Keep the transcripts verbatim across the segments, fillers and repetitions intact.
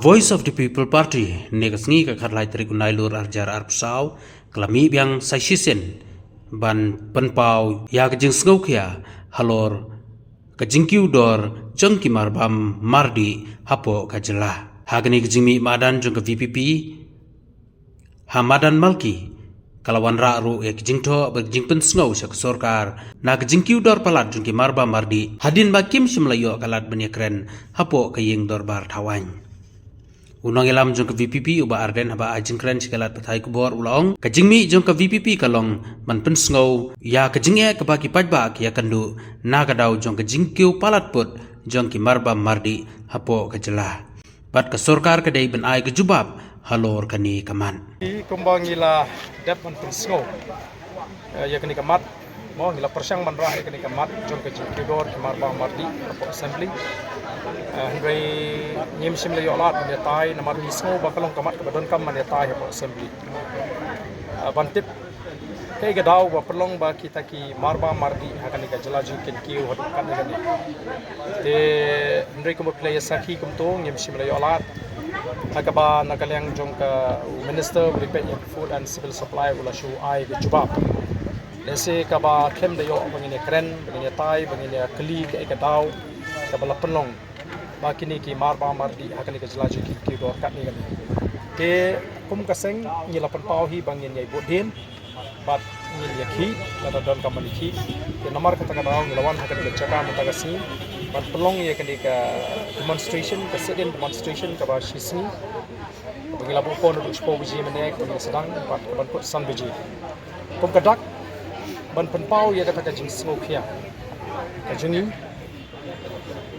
Voice of the People Party, ne ka sngi ka khatlai tarik u Nailur arhajar arphew saw, ka la mih biang sa shisien ban pynpaw ïa ka jingsngewkhia halor ka jingkiew dor jong ki marbam mardih hapoh ka jylla. Ha kane ka jingmih madan jong ka V P P ha madan Malki, ka la wanrah ruh ïa ka jingthoh bad ka jingpynsngew sha ka sorkar na ka jingkiew dor palat jong ki marbam mardih hadien ba kim shym la ïoh ka lad ban ïakren hapoh ka ïing dorbar thaw aiñ. U nongïalam jong ka V P P u Bah Ardent haba ai jingkren sha ki lad pathai khubor u la ong, ka jingmih jong ka V P P ka long ban pynsngew ïa ka jingeh kaba ki paidbah ki ïakynduh na ka daw jong ka jingkiew palat put jong ki marbam mardih hapoh ka jylla. Bad ka sorkar ka dei ban ai ka jubab halor kane ka mat. Kumba ngi la dep ban pynsngew, eh, ïa kane ka mat, mo, ngi la pyrshang ban rah ïa kane ka mat jong ka jingkiew dor ki marbam mardih hapoh assembly. Eh, hynrei ngim shym la ïoh lad ban ïatai namar ngi sngew ba ka long ka mat kaba donkam ban ïatai hapoh assembly. Eh, ban tip kaei ka daw ba pynlong ba kita ki marbam mardih ha kane ka jylla jong ki kiew haduh katne katne. Te hynrei kumba phi la ïa sakhi kumto ngim shym la ïoh lad. Ha kaba na ka liang jong ka u minister uba dei peit ïa ka food and civil supply u la shu ai ka jubab. Lehse kaba khlem da ïoh ba ngin ïa kren, ba ngin ïa tai, ba ngin ïa kylli kaei ka daw kaba la pynlong ba kine ki marbam mardih ha kane ka jylla jong ki kiew dor katne katne. Te kum ka seng ngi la pynpaw hi ba ngin ïa bud dien bad ngin ïa khih lada donkam ban ïa khih. Te namar kata ka daw ngi la wan ha kane ka jaka mynta ka sngi ban pynlong ïa kane ka demonstration, ka sit-in demonstration kaba shisngi. Kaba ngi la buh pon naduh shiphew baje mynne kaba ngi la sdang bad kaban kut san baje. Kum ka dak ban pynpaw ïa kata ka jingsngewkhia ka jong ngi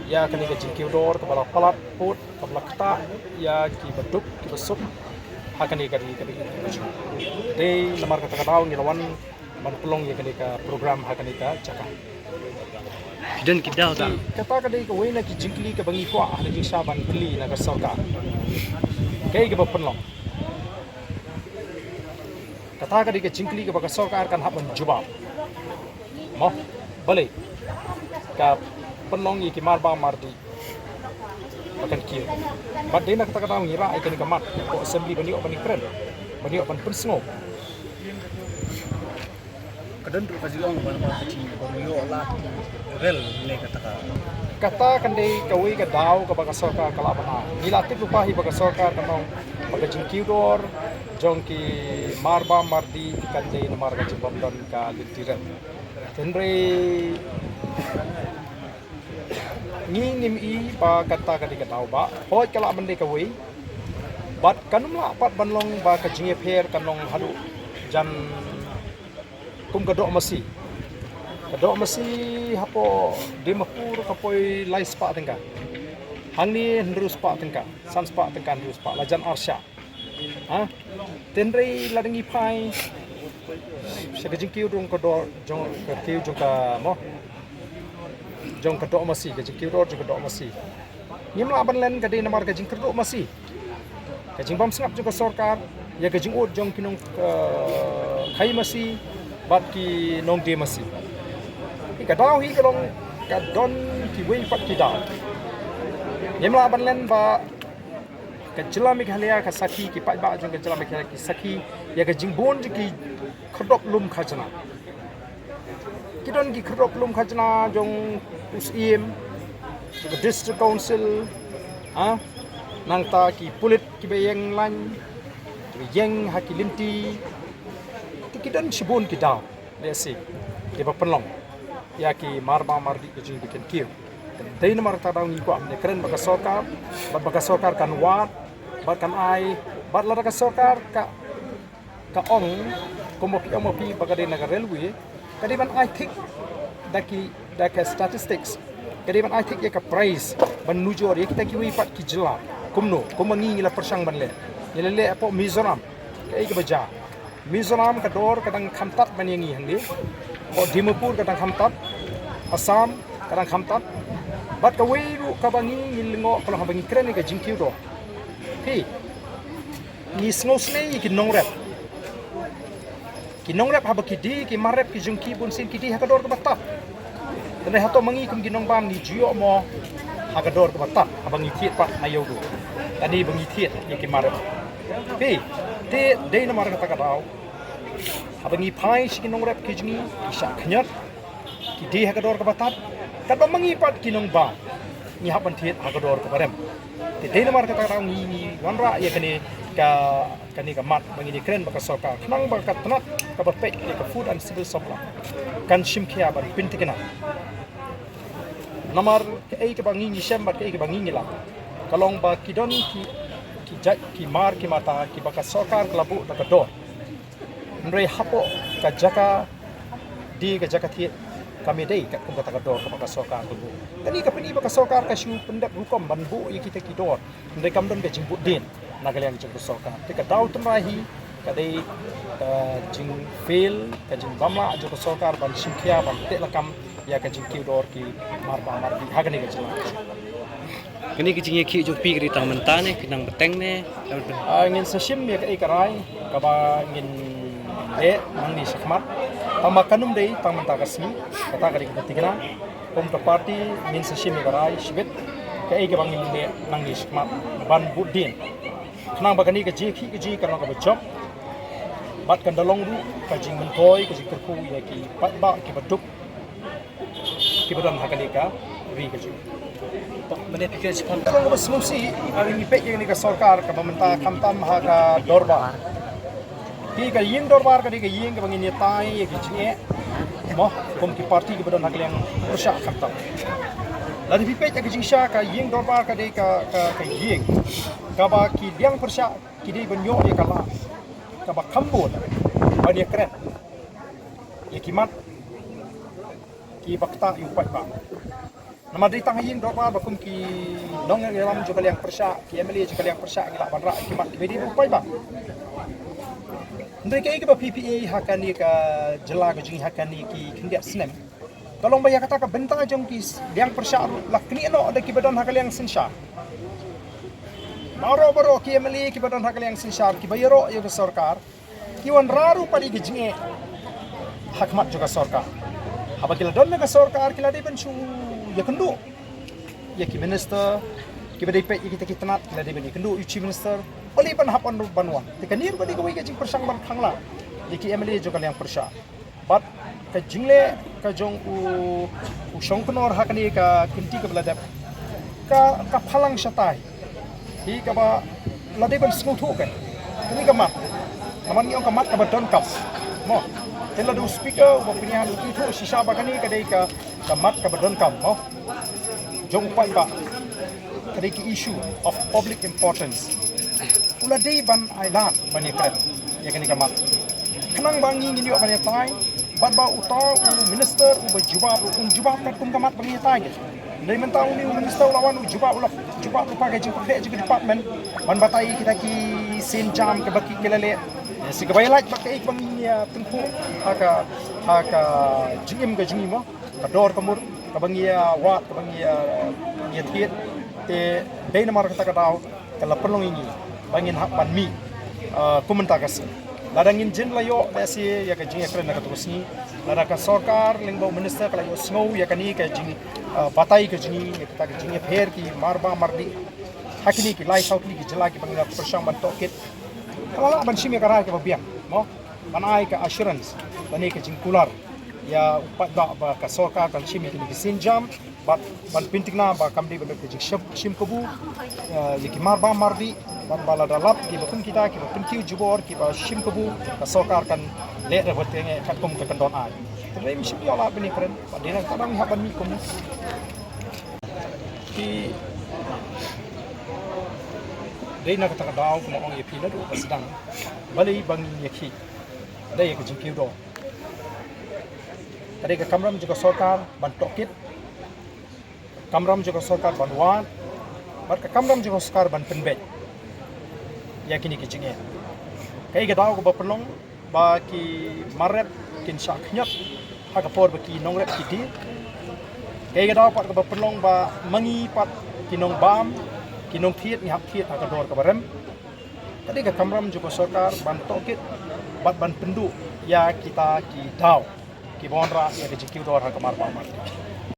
ïa kane ka jingkiew dor kaba la palat put, kaba la ktah ïa kiba duk kiba suk ha kane ka ri ka ri ka jong ngi. Dei namar kata ka daw ngi la wan ban pynlong ïa kane ka program ha kane ka jaka. Phi don ki daw da. Kata ka dei kawei na ki jingkylli kaba ngi kwah ha ka jingshisha ban kylli na ka sorkar. Kaei kaba pynlong? Kata ka dei ka jingkylli kaba ka sorkar kan hap ban jubab. Mo, balei ka pynlong ïa ki marbam mardih ba kan kiew? Bad dei na kata ka daw ngi rah ïa kane ka mat hapoh assembly ban ïoh ban ïakren, ban ïoh ban pynsngew. Ka don ruh ka jingong ba namar ka jingong ïoh lad rel ne kata ka. Kata kan dei kawei ka daw kaba ka sorkar ka lah ban ai. Ngi la tip lypa hi ba ka sorkar kan ong ba ka jingkiew dor jong ki marbam mardih kan dei namar ka jingbym don ka lynti rel. Hynrei ngi ngim i ba kata ka dei ka daw ba hooid ka lah ban dei kawei. Bad kan ym lah pat ban long ba ka jingïapher kan long haduh jan kum ka doh masi. Ka doh masi hapoh Dimapur ka poi lai spah tyngka. Hangne hynriew spah tyngka, san spah tyngka, hynriew spah, la jan ar shah. Ha? Te hynrei lada ngi phai sha ka jingkiew jong ka doh, jong ka kiew jong ka mo, jong ka doh masi, ka jingkiew dor jong ka doh masi. Ngim lah ban len ka dei namar ka jingkyrduh masi, ka jingbym sngap jong ka sorkar ïa ka jingud jong ki nong, eh, khaïi masi bad ki nongdie masi. Ka daw hi ka long ka don kiwei pat ki daw. Ngim lah ban len ba ka jylla Meghalaya ka sakhi, ki paidbah jong ka jylla Meghalaya ki sakhi ïa ka jingbun jong ki khyrdop lum khajna. Ki don ki khyrdop lum khajna jong u Syiem, jong ka District Council, ha, nangta ki pulit kiba ïeng lain, kiba ïeng ha ki lynti. Te ki don shibun ki daw lehse kiba pynlong ïa ki marbam mardih ka jong ngi ba kin kiew. Te dei namar kata ka daw ngi kwah ban ïakren bad ka sorkar, bad ba ka sorkar kan wad bad kan ai, bad lada ka sorkar ka, ka ong kumba phi ong ma phi ba ka dei na ka railway, ka dei ban ai thik da ki, da ka statistics, ka dei ban ai thik ïa ka price ban nujor ïa kita kiwei pat ki jylla. Kumno, kumba ngi, ngi la pyrshang ban leh, ngi la leh hapoh Mizoram, kaei kaba jia? Mizoram ka dor ka dang kham tad ban ïa ngi hangne. Hapoh Dimapur ka dang kham tad. Assam ka dang kham tad. Bad kawei ruh kaba ngi, ngi lyngngoh ka long haba ngi kren ïa ka jingkiew dor, phi, ngi sngewsynei ïa ki nongrep. Ki nongrep haba ki die ki mar rep ki jong ki bunsien ki die ha ka dor kaba tad. Te hynrei hato ma ngi kum ki nongbam ngi ju ïoh mo ha ka dor kaba tad haba ngi thied pat na ïew dur? Kane ba ngi thied ïa ki mar rep. Phi, te dei namar kata ka daw, haba ngi phai sha ki nongrep ki jong ngi, ki shah khñiot, ki die ha ka dor kaba tad, katba ma ngi pat ki nongbam ngi hap ban thied ha ka dor kaba rem. Te dei namar kata ka daw ngi, ngi wanrah ïa kane ka, kane ka mat ba ngin ïakren bad ka sorkar, khnang ba ka tnat kaba peit ïa ka Food and Civil Supply kan shim khia ban pynthikna. Namar kaei kaba ngi ngi shem bad kaei kaba ngi ngi lah, ka long ba ki don ki, ki jait ki mar ki mata kiba ka sorkar ka la buh da ka dor. Hynrei hapoh ka jaka die, ka jaka thied, kam dei katkum kata ka dor kaba ka sorkar ka buh. Kane ka pyni ba ka sorkar ka shu pyndep rukom ban buh ïa kita ki dor, hynrei kam don ka jingbuddien na ka liang jong ka sorkar. Te ka daw tynrai hi ka dei ka jingfail, ka jingbymlah jong ka sorkar ban shim khia, ban teh lakam ïa ka jingkiew dor ki marbam mardih ha kane ka jylla. Kane ka jingïakhih jong phi ka dei tang mynta ne, ka dang bteng ne? Ah, ngin sa shim ïa kaei ka rai kaba ngin leh nangne shakhmat. Tangba kan ym dei tang mynta ka sngi, kata ka dei kaba thikna. Kum ka party ngin sa shim ïa ka rai shibit kaei kaba ngin leh nangne shakhmat ban buddien, khnang ba kane ka jingïakhih ka jong ngi kan long kaba jop, bad kan da long ruh ka jingmyntoi, ka jingkyrkhu ïa ki paidbah kiba duk, kiba don ha kane ka ri ka jong ngi. Mynne phi kren shaphang, ka long kaba sngewsih haba ngi peit ïa kane ka sorkar kaba mynta, khamtam ha ka dorbar. Phi, ka ïing dorbar ka dei ka ïing kaba ngin ïatai ïa ki jingeh, mo, kum ki party kiba don ha ka liang pyrshah, khamtam. Lada phi peit ïa ka jingshisha, ka ïing dorbar ka dei ka, ka, ka ïing kaba ki liang pyrshah ki dei ban ïoh ïa ka lad kaba kham bun ban ïakren ïa ki mat kiba ktah ïa u paidbah. Namar dei tang ha ïing dorbar ba kum ki nongïalam jong ka liang pyrshah, ki M L A jong ka liang pyrshah, ngi lah ban rah ïa ki mat kiba dei bad u paidbah. Hynrei kaei kaba phi phi i ha kane ka jylla ka jong ngi ha kane ki khyndiat snem, ka long ba ïa kata ka bynta jong ki liang pyrshah ruh la knieh noh da kiba don ha ka liang synshar. Baroh baroh ki M L A kiba don ha ka liang synshar kiba ïaroh ïa ka sorkar, ki wanrah ruh pat ïa ki jingeh ha khmat jong ka sorkar. Haba ki la don ha ka sorkar, ki la dei ban shu ïakynduh ïa ki minister kiba dei peit ïa kita ki tnat, ki la dei ban ïakynduh ïa u chief minister, balei ban hap ban, ban wan. Te kane ruh ka dei kawei ka jingpyrshang ban khang lah ïa ki M L A jong ka liang pyrshah. Bad ka jingleh ka jong u, u Shongknor ha kane ka kynti kaba la dep, ka, ka phalang shatai hi kaba la dei ban sngewthuh, kan, kane ka mat, namar ngi ong ka mat kaba donkam, mo. Te lada u speaker uba pynïaid u ithuh shisha ba kane ka dei ka, ka mat kaba donkam, mo, jong u paidbah, ka dei ka issue of public importance, u la dei ban ailad ban ïakren ïa kane ka mat, khnang ba ngi ngin ïoh ban ïatai. Bad ba uta u minister uba jubab ruh un jubab katkum ka mat ba ngi ïatai. Hynrei mynta une u minister u la wan u jubab, u la jubab lypa ka jingpynbeit jong ka department ban batai ïa kita ki sienjam kiba ki, ki la leh. Ïa, shi kaba ïalait bad kaei kaba ngi ïa tyngkhuh ha ka, ha ka jingim ka jong ngi, mo, ka dor ka mur kaba ngi ïa wad, kaba ngi ïa, ngi ïa thied. Te dei namar kata ka daw ka la pynlong ïa ngi ba ngin hap ban mih, ah, kum mynta ka sngi. Lada ngin jin la ïoh lehse ïa ka jingïakren ha kato ka sngi, lada ka sorkar lyngba u minister ka la ïohsngew ïa kane ka jing, ah, batai ka jong ngi, ïa kata ka jingïapher ki marbam mardih ha kine ki lai saw tylli ki jylla kiba ngi la pyrshang ban tohkit, ka la lah ban shim ïa ka rai kaba biang, mo, ban ai ka assurance lane ka jingkular ïa u paidbah ba ka sorkar kan shim ïa kine ki sienjam bad ban pynthikna ba kam dei ban don ka jingshim, shim kabu, eh, ïa ki marbam mardih, bad ba lada lap kiba kum kita kiba pynkiew jubor, kiba shim kabu, ka sorkar kan leh da ba teng katkum ka kyndon ain. Te ngim shym ïoh lad ban ïakren, bad dei na kata ba ngi hap ban mih kumne. Ki, dei na kata ka daw kumba ong ïa phi naduh ba sdang, balei ba ngin ïakhih da ïa ka jingkiew dor. Ka dei ka kamram jong ka sorkar ban tohkit, kamram jong ka sorkar ban wad, bad ka kamram jong ka sorkar ban pynbeit ïa kine ki jingeh. Kaei ka daw kaba pynlong ba ki mar rep kin shah khñiot ha ka por ba ki nongrep ki die? Kaei ka daw pat kaba pynlong ba ma ngi pat ki nongbam, ki nongthied ngi hap thied ha ka dor kaba rem? Ka dei ka kamram jong ka sorkar ban tohkit bad ban pynduh ïa kita ki daw kiba wanrah ïa ka jingkiew dor ha ka marbam mardih.